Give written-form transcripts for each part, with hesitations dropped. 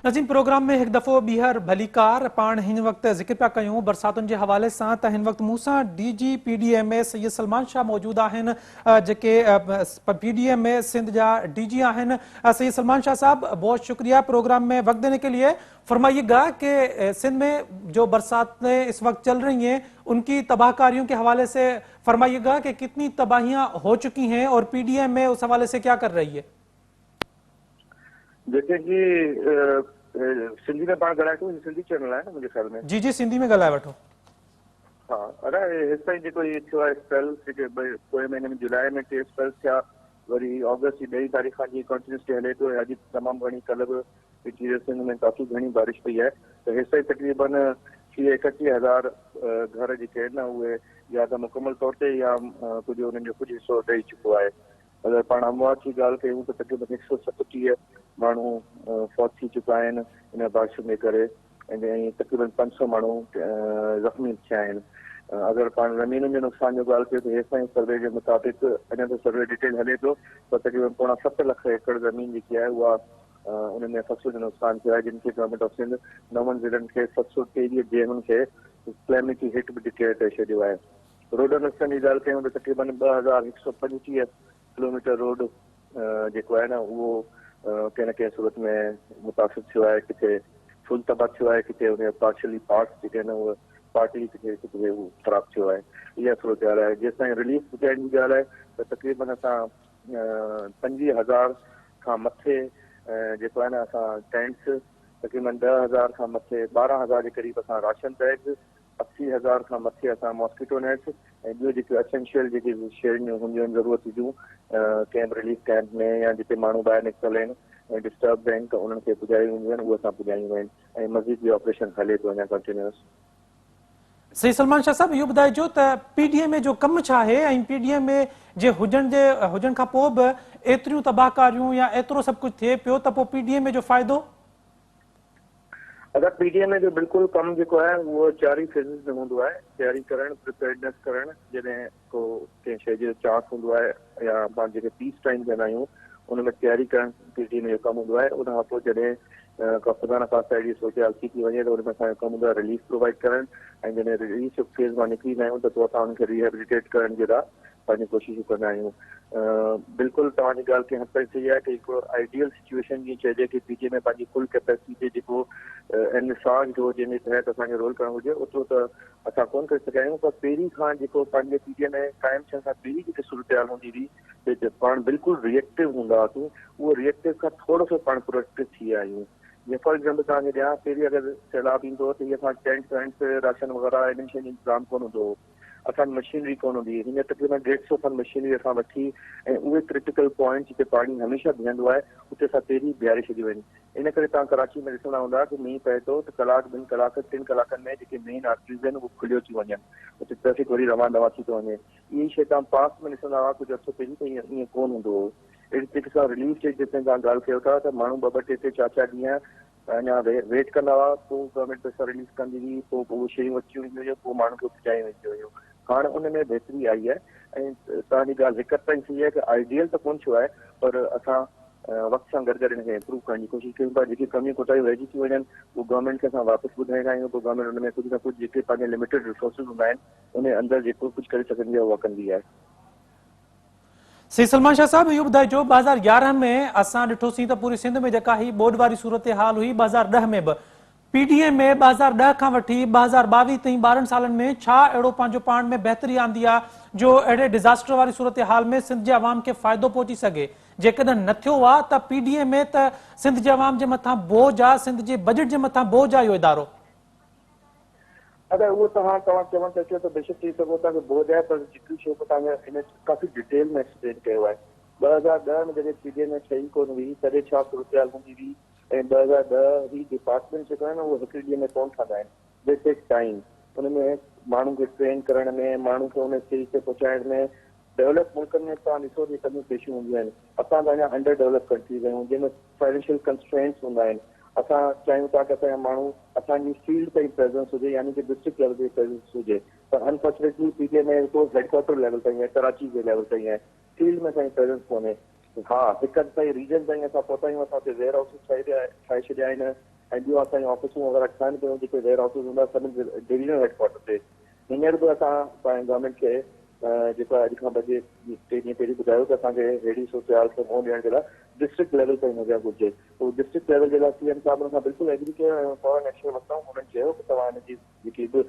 ناظرين پروگرام ۾ هڪ دفعو ٻيهر ڀليڪار. پاڻ هن وقت ذڪر پيا ڪيون برساتن جي حوالي سان ته هن وقت مون سان D G P D M A Syed Salman Shah موجود آهن جيڪي P D M A Sindh جا ڊي جي آهن. سيد سلمان شاهه صاحب بهت شڪريه پروگرام ۾ وقت ديني ڪي ليي. فرمائيي گا ڪي سنڌ ۾ جو برساتين اس وقت چل رهي هين ان ڪي تباهه ڪاريون ڪي حوالي سي فرمائيي گا ڪي ڪتني تباهيان هو چڪي هين اور پي ڊي ايم اي اس حوالي سي ڪيا ڪر رهي هي. جيڪي جي سنڌي ۾ پاڻ ڳالهائي ٿو سنڌي چينل آهي نه منهنجي خيال ۾. جي جي سنڌي ۾ ڳالهائي وٺو. ها ادا هيس تائين جيڪو هي ٿيو آهي اسپيلز جيڪي پوئين مهيني ۾ جولاء ۾ ٽي اسپيلز ٿيا وري آگسٽ جي ڏهين تاريخ کان جي ڪنٽينيوسلي هلي پيو ۽ اڄ تمام گهڻي ڪلهه به انٽيريئر سنڌ ۾ ڪافي گهڻي بارش پئي آهي ته هيس تائين تقريبن ٽيهه ايڪٽيهه هزار گهر جيڪي آهن نه اهي يا ته مڪمل طور تي يا ڪجهه انهن جو ڪجهه حصو ڊهي چڪو آهي. اگر پاڻ اموات جي ڳالهه ڪيون ته تقريبن هڪ سؤ 37 ماڻهو فوت ٿي چڪا آهن ان بارشن جي ڪري ۽ تقريبن 500 ماڻهو زخمي به ٿيا آهن. اگر پاڻ زمينن جي نقصان جو ڳالهه ڪيون ته هيستائين سروي جي مطابق اڃا ته سروي ڊيٽيل هلي پيو پر تقريبن پوڻا ست لک ايڪڙ زمين جيڪي آهي اها ان ۾ فصل جو نقصان ٿيو آهي جن کي گورنمينٽ آف سنڌ نون ضلعن کي 723 ڊيمن کي ڪليمٽي هٽ به ڊڪليئر ڪري ڇڏيو آهي. روڊن رستن جي ڳالهه ڪيون ته تقريبن 2125 ڪلوميٽر روڊ جيڪو آهي نه اهو ڪنهن نه ڪنهن صورت ۾ متاثر ٿيو آهي، ڪٿي فل تباهه ٿيو آهي، ڪٿي ان جا پارشلي پارٽس جيڪي آهن اهي پارٽلي ڪٿي ڪٿي اهو خراب ٿيو آهي. اها صورتحال آهي. جيستائين رليف پهچائڻ جي ڳالهه آهي ته تقريبن اسان 25,000 کان مٿي جيڪو آهي نه اسان ٽينٽس تقريبن 10,000 کان مٿي 12,000 جي قريب اسان راشن بيگز 80,000 کان مٿي اسان ماسڪيٽو نيٽس ۽ ٻيون جيڪيون اسينشل جيڪي شين هونديون آهن ضرورت جون ڪنهن به رليف ڪئمپ ۾ يا جتي ماڻهو ٻاهر نڪتل آهن ۽ ڊسٽربڊ آهن ته انهن کي پڄايون وينديون آهن اهي اسان پڄايون آهن ۽ مزيد به آپريشن هلي ٿو اڃا ڪنٽينيوس. سيد سلمان شاهه صاحب اهو ٻڌائجو ته پي ڊي ايم اي جو ڪم ڇا آهي ۽ پي ڊي ايم اي جي هجڻ جي هجڻ کان پوء به ايتريون تباهڪاريون يا ايترو سڀ ڪجهه ٿئي پيو ته پوء پي ڊي ايم اي جو فائدو؟ ادا پي ڊي ايم اي جو بلڪل ڪم جيڪو آهي اهو چار ئي فيزز ۾ هوندو آهي، تياري ڪرڻ، پريپيئرڊنيس ڪرڻ، جڏهن ڪو ڪنهن شيء جو چانس هوندو آهي يا پاڻ جيڪي پيس ٽائيم چوندا آهيون ان ۾ تياري ڪرڻ پي ڊي ايم اي جو ڪم هوندو آهي، ان کان پوء جڏهن ڪا خدا نخواسته اهڙي صورتحال ٿي ٿي وڃي ته ان ۾ اسان جو ڪم هوندو آهي رليف پرووائيڊ ڪرڻ ۽ جڏهن رليف فيز مان نڪري ايندا آهيون ته پوء اسان انهن کي ريهيبليٽيٽ ڪرڻ جي لاء پنهنجون ڪوششون ڪندا آهيون. بلڪل توهان جي ڳالهه ڪنهن حد تائين صحيح آهي ته هڪڙو آئيڊيل سچوئيشن جيئن چئجي ڪي پي ٽي اي ۾ پنهنجي فل ڪيپيسٽي تي جيڪو انوساج هو جنهن جي تحت اسان کي رول ڪرڻ گهرجي اوترو ته اسان ڪونه ڪري سگهيا آهيون پر پهرين کان جيڪو پنهنجي پي ٽي اي ۾ قائم ٿيڻ کان پهرين جيڪي صورتحال هوندي هئي ته پاڻ بلڪل ريئيڪٽو هوندا هئاسين اهو ريئيڪٽو کان ٿورو سو پاڻ پروئيڪٽو ٿي ويا آهيون جيئن فار ايگزامپل توهان کي ڏيان پهرين اگر سيلاب ايندو هو ته هي اسان ٽينٽ وينٽ راشن وغيره انهن شين جو انتظام ڪونه هوندو هو. اسان وٽ مشينري ڪونه هوندي هئي، هينئر تقريبن ڏيڍ سئو کن مشينري اسان وٺي ۽ اهي ڪرٽيڪل پوائنٽس جتي پاڻي هميشه بيهندو آهي اتي اسان پهرين بيهاري ڇڏيون آهن. ان ڪري توهان ڪراچي ۾ ڏسندا هوندا ته مينهن پئي ٿو ته ڪلاڪ ٻن ڪلاڪ ٽن ڪلاڪن ۾ جيڪي مين آرٽريز آهن اهي کليو ٿيون وڃن اتي ٽريفڪ وري روان دوان ٿي ٿو وڃي. اها ئي شيء توهان پاسٽ ۾ ڏسندا هئا ڪجهه عرصو پهرين ته ائين ڪونه هوندو هو. اهڙي طريقي سان رليف جي جيستائين توهان ڳالهه ڪيو ٿا ته ماڻهو ٻه ٻه ٽي ٽي چار چار ڏينهن اڃا ويٽ ڪندا هئا، پوء گورنمينٽ پئسا رليز ڪندي هئي، پوء اهي شيون ورتيون وينديون هيون، پوء ماڻهن کي پهچايون وينديون هيون. هاڻ ان ۾ بهتري آئي آهي ۽ توهان جي ڳالهه هڪ حد تائين صحيح آهي ته آئيڊيل ته ڪونه ٿيو آهي پر اسان وقت سان گڏ گڏ ان کي امپروو ڪرڻ جي ڪوشش ڪيون ٿا. جيڪي ڪميون ڪوتاهيون رهجي ٿيون وڃن اهو گورنمينٽ کي اسان واپس ٻڌائيندا آهيون، پوء گورنمينٽ ان ۾ ڪجهه نه ڪجهه جيڪي پنهنجا لميٽيڊ ريسورسز هوندا آهن ان اندر جيڪو ڪجهه ڪري سگهندي آهي اها ڪندي آهي. سيد سلمان شاهه صاحب اهو ٻڌائجو 2011 ۾ اسان ڏٺوسين ته پوري سنڌ ۾ جيڪا هي ٻوڏ واري صورتحال هئي 2010 ۾ به پي ڊي ايم اي 2010 کان وٺي 2022 تائين 12 سالن ۾ ڇا اهڙو پنهنجو پاڻ ۾ بهتري آندي آ جو اهڙي ڊزاسٽر واري صورتحال ۾ سنڌ جي عوام کي فائدو پهچي سگهي جيڪڏهن نه ٿيو آ ته پي ڊي ايم اي ته سنڌ جي عوام جي مٿان بوجهه آ سنڌ جي بجيٽ جي مٿان بوجهه آ اهو ادارو. ادا اهو توهان توهان چوڻ ٿا چاهيو ته بيشڪ چئي سگهو ٿا ته بوجهه آهي پر جيڪي شيء به توهان کي هن ڪافي ڊيٽيل ۾ ايڪسپلين ڪيو آهي 2010 ۾ جڏهن پي ڊي ايم اي ٺهي ڪونه هئي تڏهن ڇا صورتحال هوندي هئي ۽ 2010 هي ڊپارٽمينٽ جيڪو آهي نه اهو هڪڙي ڏينهن ۾ ڪونه ٺهندا آهن the ٽيڪ ٽائيم ان ۾ ماڻهن کي ٽرين ڪرڻ ۾ ماڻهن کي ان اسٽيج تي پهچائڻ ۾ ڊولپ ملڪن ۾ توهان ڏسو ته ڪميون پيشيون هونديون آهن اسان ته اڃا انڊر ڊولپ ڪنٽريز آهيون جنهن ۾ فائنينشل ڪنسٽرينٽس هوندا آهن اسان چاهيون ٿا ته اسان جا ماڻهو اسان جي فيلڊ تائين پريزنس هجي يعني ڪه ڊسٽرڪٽ ليول تائين پريزنس هجي پر انفارچونيٽلي پي ٽي اي ۾ رڳو هيڊ ڪوارٽر ليول تائين آهي ڪراچي جي ليول تائين آهي فيلڊ ۾ اسان جي پريزنس ڪونهي ها هڪ حد تائين ريجن تائين اسان پهتا آهيون اسان اتي ويئر هائوسز ٺاهي ٺاهي ڇڏيا آهن ۽ ٻيون اسان جون آفيسون وغيره ٺهن پيون جتي ويئر هائوسز هوندا سڀني ڊويزنل هيڊ ڪوارٽر تي هينئر به اسان پنهنجي گورنمينٽ کي جيڪو آهي اڄ کان ٻه ٽي ڏينهن پهرين ٻڌايو ته اسان کي ههڙي صورتحال کي منهن ڏيڻ جي لاء ڊسٽرڪٽ ليول تائين هجڻ گهرجي ته اهو ڊسٽرڪٽ ليول جي لاء سي ايم صاحب ان سان بلڪل ايگري ڪيو ۽ فورن ايڪشن ورتائون هنن چيو ته توهان هن جي جيڪي به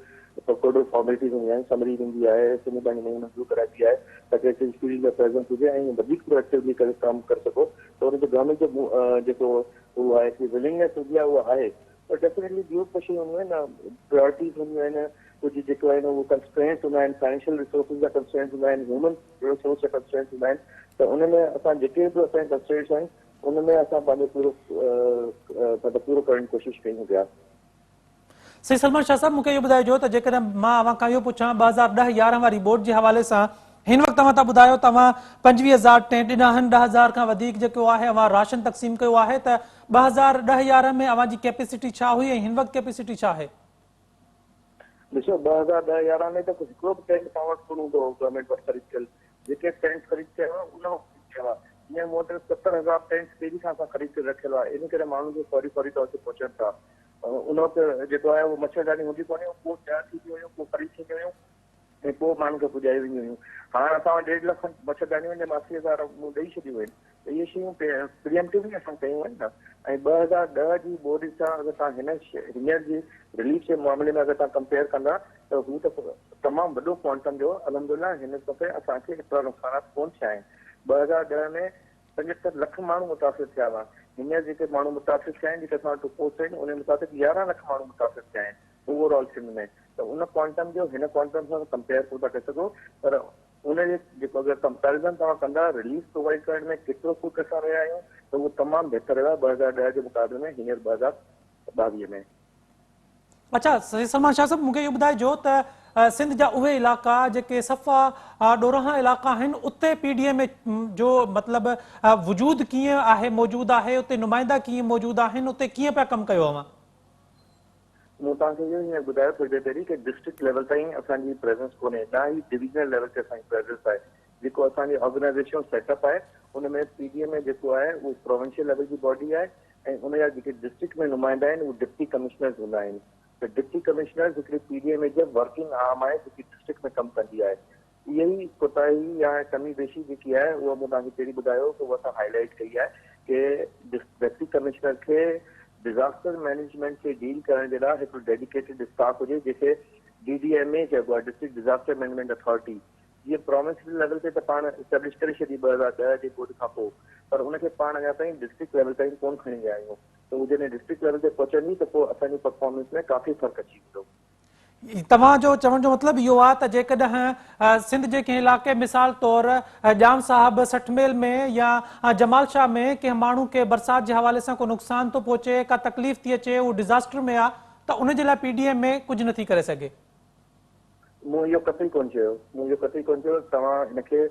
پروڪيورڊ فارملٽيز هونديون آهن سمري ويندي آهي سنڌ تائين نئين منظور ڪرائبي آهي تاڪه فيلڊ ۾ پريزنس هجي ۽ وڌيڪ پروئيڪٽوولي ڪري ڪم ڪري سگهو ته ان تي گورنمينٽ جو جيڪو اهو آهي ڪي ولنگنيس هوندي آهي اها آهي پر ڊيفنيٽلي ٻيون به شيون هونديون آهن نه پرائرٽيز هونديون آهن ڪجهه جيڪو آهن اهو ڪنسٽرينٽس هوندا آهن فائنينشل ريسورسز جا ڪنسٽرينٽس هوندا آهن هيومن ريسورس جا ڪنسٽرينٽس هوندا آهن ته ان ۾ اسان جيڪي به اسان جا ڪنسٽرينٽس آهن ان ۾ اسان پنهنجو پورو مطلب پورو ڪرڻ جي ڪوشش ڪيون پيا. سائين سلمان شاهه صاحب مون کي اهو ٻڌائجو ته جيڪڏهن مان اوهان کان اهو پڇان 2010 11 واري ٻوڏ جي حوالي سان هن وقت اوهان ٿا ٻڌايو ته اوهان 25000 ٽينٽ ڏنا آهن 10000 کان وڌيڪ جيڪو آهي اوهان راشن تقسيم ڪيو آهي ته 2010 11 ۾ اوهان جي ڪيپيسٽي ڇا هئي ۽ هن وقت ڪيپيسٽي ڇا آهي؟ ڏسو 2010 11 ۾ ته هڪڙو به ٽينٽ پاڻ وٽ ڪونه هوندو هو گورنمينٽ وٽ خريد ٿيل جيڪي ٽينٽ خريد ٿيا هئا ان وقت خريد ٿيا هئا جيئن مون وٽ 70000 ٽينٽس پهرين کان اسان خريد ڪري رکيل هئا ان ڪري ماڻهن کي فوري فوري طور تي پهچن ٿا ان وقت جيڪو آهي اهو مڇرداني هوندي ڪونهي پوء تيار ٿينديون هيون پوء خريد ٿينديون هيون ۽ پوء ماڻهن کي پڄايون وينديون هيون. هاڻ اسان وٽ ڏيڍ لک مڇردانيون آهن جنهن مان 80,000 مون ڏئي ڇڏيون آهن ته اهي شيون پريمپٽوولي اسان ڪيون آهن نه ۽ 2010 جي ٻوڏ سان اگر توهان هن هينئر جي رليف جي معاملي ۾ اگر توهان ڪمپيئر ڪندا ته هو ته تمام وڏو ڪوانٽم جو الحمدلله هن دفعي اسان کي ايترا نقصانات ڪونه ٿيا آهن. 2010 ۾ 75 لک ماڻهو متاثر ٿيا هئا هينئر جيڪي ماڻهو متاثر ٿيا آهن جيڪي اسان وٽ رپورٽس آهن ان مطابق 11 لک ماڻهو متاثر ٿيا آهن. اوور آل سنڌ ۾ ته ان ڪوانٽم جو هن ڪوانٽم سان ڪمپيئر ڪونه ٿا ڪري سگهو پر ان جي جيڪو اگر ڪمپيرزن توهان ڪندا رليف پرووائيڊ ڪرڻ ۾ ڪيترو فوٽ اسان رهيا آهيون ته اهو تمام بهتر رهيو آهي 2010 جي مقابلي ۾ هينئر 2022 ۾. اڇا سيد سلمان شاهه صاحب مون کي اهو ٻڌائجو ته سنڌ جا اهي علائقا جيڪي صفا ڏورانهان علائقا آهن اتي پي ڊي ايم اي جو مطلب وجود ڪيئن آهي موجود آهي اتي نمائندا ڪيئن موجود آهن اتي ڪيئن پيا ڪم ڪيو اوهان؟ مون توهان کي اهو هينئر ٻڌايو ٿوري دير پهرين ڪه ڊسٽرڪٽ ليول تائين اسان جي پريزنس ڪونهي نه ئي ڊويزنل ليول تي اسان جي پريزنس آهي جيڪو اسان جي آرگنائيزيشنل سيٽ اپ آهي ان ۾ پي ڊي ايم اي جيڪو آهي اهو پروونشل ليول جي باڊي آهي ۽ ان جا جيڪي ڊسٽرڪٽ ۾ نمائندا آهن اهي ڊپٽي ڪمشنرز هوندا آهن ته ڊپٽي ڪمشنرز هڪڙي پي ڊي ايم اي جي ورڪنگ آرم آهي جيڪي ڊسٽرڪٽ ۾ ڪم ڪندي آهي اها ئي ڪوتاهي يا ڪمي بيشي جيڪي آهي اها مون توهان کي پهرين ٻڌايو ته اها اسان هائي لائيٽ ڪئي آهي ڪي ڊپٽي ڪمشنر کي ڊزاسٽر مئنيجمينٽ کي ڊيل ڪرڻ جي لاء هڪڙو ڊيڊيڪيٽيڊ اسٽاف هجي جنهن کي ڊي ڊي ايم اي چئبو آهي ڊسٽرڪٽ ڊزاسٽر مئنيجمينٽ اٿارٽي جيئن پراونسل ليول تي ته پاڻ اسٽيبلش ڪري ڇڏي 2010 جي ٻوڏ کان پوء پر ان کي پاڻ اڃا تائين ڊسٽرڪٽ ليول تائين ڪونه کڻي ويا آهيون ته هو جڏهن ڊسٽرڪٽ ليول تي پهچندي ته پوء اسان جي پرفارمنس ۾ ڪافي فرق اچي ويندو. توهان جو چوڻ جو مطلب اهو آهي ته جيڪڏهن سنڌ جي ڪنهن علائقي مثال طور ڄام صاحب 60 ميل ۾ يا جمال شاهه ۾ ڪنهن ماڻهو کي برسات جي حوالي سان ڪو نقصان ٿو پهچي ڪا تڪليف ٿي اچي اهو ڊزاسٽر ۾ آهي ته ان جي لاء پي ڊي ايم اي ڪجهه نٿي ڪري سگهي. مون اهو قطعي ڪونه چيو. مون اهو قطعي ڪونه چيو. توهان هن کي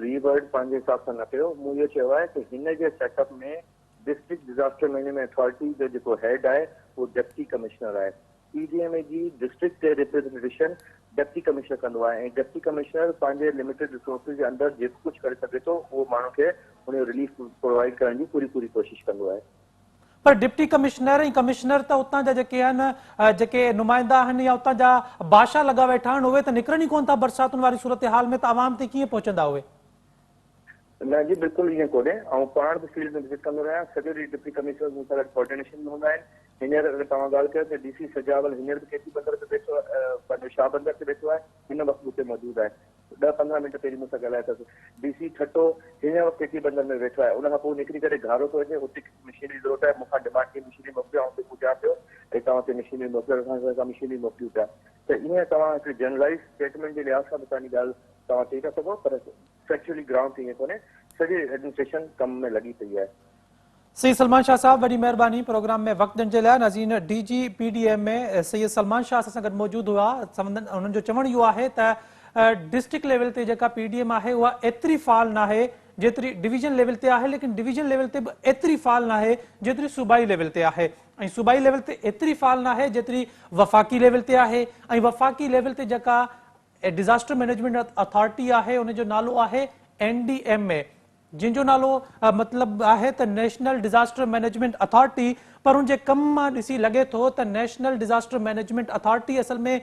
ري ورڊ پنهنجي حساب سان نه ڪيو. مون اهو چيو آهي ته هن جي set up ۾ district disaster management authority جو جيڪو هيڊ آهي اهو ڊپٽي ڪمشنر آهي. پي ڊي ايم اي جي ڊسٽرڪٽ تي ريپريزنٽيشن ڊپٽي ڪمشنر ڪندو آهي ۽ ڊپٽي ڪمشنر پنهنجي لميٽيڊ ريسورسز جي اندر جيڪو ڪجهه ڪري سگهي ٿو اهو ماڻهن کي ان جو رليف پرووائيڊ ڪرڻ جي پوري پوري ڪوشش ڪندو آهي. پر ڊپٽي ڪمشنر ۽ ڪمشنر ته اتان جا جيڪي آهن جيڪي نمائندا آهن يا اتان جا بادشاهه لڳا ويٺا آهن اهي ته نڪرن ئي ڪونه ٿا برساتن واري صورتحال ۾ ته عوام تي ڪيئن پهچندا اهي؟ نه جي بلڪل ائين ڪونهي آئون پاڻ به فيلڊ ۾ وزٽ ڪندو رهيان سڄو ڏينهن ڊپٽي ڪمشنرز مون سان گڏ ڪوآرڊينيشن ۾ هوندا آهن هينئر اگر توهان ڳالهه ڪيو ته ڊي سي سجاول هينئر به ڪيٽي بندر تي ويٺو پنهنجو شاهه بندر تي ويٺو آهي هن وقت به اتي موجود آهي ڏهه 15 منٽ پهرين مون سان ڳالهايو اٿس ڊي سي ٺٽو هن وقت ڪيٽي بندر ۾ ويٺو آهي ان کان پوء نڪري ڪري گهارو ٿو اچي اتي مشينري ضرورت آهي مون کان ڊمانڊ ڪئي مشينري موڪليو آئون اتي پهچان پيو ۽ توهان اتي مشينري موڪليو اسان مشينري موڪليون پيا ته ائين توهان هڪڙي جنرلائز اسٽيٽمينٽ جي لحاظ سان به توهان جي ڳالهه توهان چئي ٿا سگهو پر فيڪچوئلي گرائونڊ تي ائين ڪونهي سڄي ايڊمنسٽريشن ڪم ۾ لڳي پئي آهي. سيد سلمان شاهه صاحب وڏي مهرباني پروگرام ۾ وقت ڏيڻ جي لاء ناظرين D G P D M A Syed Salman Shah اسان سان گڏ موجود هئا سندن انهن جو چوڻ اهو آهي ته ڊسٽرڪٽ ليول تي جيڪا پي ڊي ايم آهي اها ايتري فعال ناهي جيتري ڊويزن ليول تي آهي ليڪن ڊويزن ليول تي به ايتري فعال ناهي جيتري صوبائي ليول تي آهي ۽ صوبائي ليول تي ايتري فعال ناهي جيتري وفاقي ليول تي آهي ۽ وفاقي ليول تي جيڪا ڊزاسٽر مئنيجمينٽ اٿارٽي آهي ان جو نالو آهي اين ڊي ايم اي. جنهن جو نالو مطلب آهي ته نيشنل ڊزاسٽر مئنيجمينٽ اٿارٽي پر ان جي ڪم مان ڏسي لڳي ٿو ته نيشنل ڊزاسٽر مئنيجمينٽ اٿارٽي اصل ۾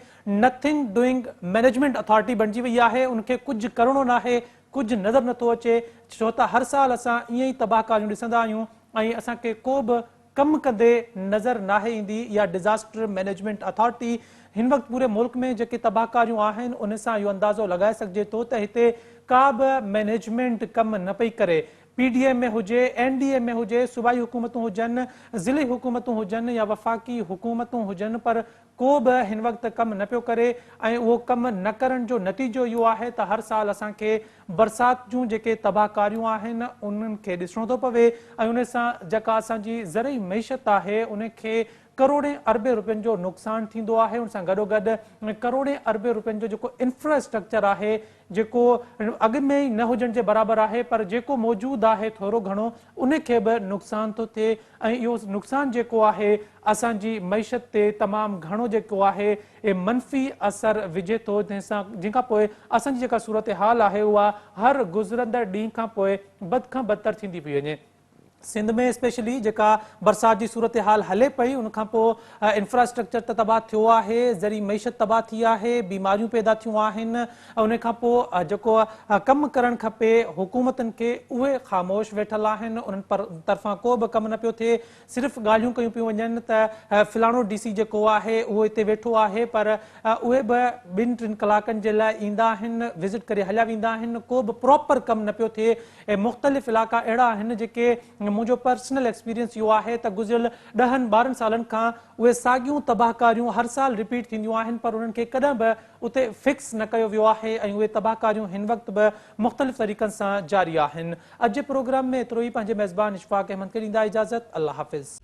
نٿنگ ڊوئنگ مئنيجمينٽ اٿارٽي بڻجي وئي آهي ان کي ڪجهه ڪرڻو ناهي ڪجهه نظر نٿو اچي ڇو ته هر سال اسان ائين ئي تباهه ڪاريون ڏسندا آهيون ۽ اسان کي ڪو به ڪم ڪندي نظر ناهي ايندي اها ڊزاسٽر مئنيجمينٽ اٿارٽي هن وقت پوري ملڪ ۾ جيڪي تباهڪاريون آهن ان سان اهو اندازو لڳائي سگهجي ٿو ته هتي ڪا به مئنيجمينٽ ڪم نه پئي ڪري پي ڊي ايم اي هجي اين ڊي ايم اي هجي صوبائي حڪومتون هجن ضلعي حڪومتون هجن يا وفاقي حڪومتون هجن پر ڪو به هن وقت ڪم نه پيو ڪري ۽ اهو ڪم نه ڪرڻ جو نتيجو اهو آهي ته هر سال اسان کي برسات جون جيڪي تباهڪاريون آهن انهن کي ڏسڻو ٿو پوي ۽ ان سان جيڪا اسان جي زرعي معيشت آهي ان کي ڪروڙين اربين روپين جو نقصان ٿيندو آهي ان سان گڏوگڏ ڪروڙين اربين روپين جو جيڪو انفراسٽرڪچر آهي جيڪو اڳ ۾ ئي نه هجڻ جي برابر آهي پر جيڪو موجود آهي ٿورو گهڻو ان کي به نقصان ٿو ٿئي ۽ اهو نقصان جيڪو آهي اسان جي معيشت تي تمام گهڻو جيڪو آهي منفي اثر وجهي ٿو جنهن سان جنهن کان پوء اسان جي جيڪا صورتحال آهي اها هر گذرندڙ ڏينهن کان پوء بد کان بدتر ٿيندي پئي وڃي. سنڌ ۾ اسپيشلي جيڪا برسات جي صورتحال هلي پئي ان کان پوء انفراسٽرڪچر ته تباهه ٿيو آهي، زرعي معيشت تباهه ٿي آهي، بيماريون پيدا ٿيون آهن، ان کان پوء جيڪو ڪم ڪرڻ کپي حڪومتن کي اهي خاموش ويٺل آهن، انهن طرفان ڪو به ڪم نه پيو ٿئي، صرف ڳالهيون ڪيون پيون وڃن ته فلاڻو ڊي سي جيڪو آهي اهو هتي ويٺو آهي پر اهي به ٻن ٽن ڪلاڪن جي لاء ايندا آهن وزٽ ڪري هليا ويندا آهن، ڪو به پراپر ڪم نه پيو ٿئي. ۽ مختلف علائقا اهڙا آهن جيڪي منهنجو پرسنل ايڪسپيرينس اهو آهي ته گذريل ڏهن ٻارهن سالن کان اهي ساڳيون تباهڪاريون هر سال رپيٽ ٿينديون آهن پر انهن کي ڪڏهن به اتي فڪس نه ڪيو ويو آهي ۽ اهي تباهڪاريون هن وقت به مختلف طريقن سان جاري آهن. اڄ جي پروگرام ۾ ايترو ئي پنهنجي ميزبان اشفاق احمد کي ڏيندا اجازت الله حافظ.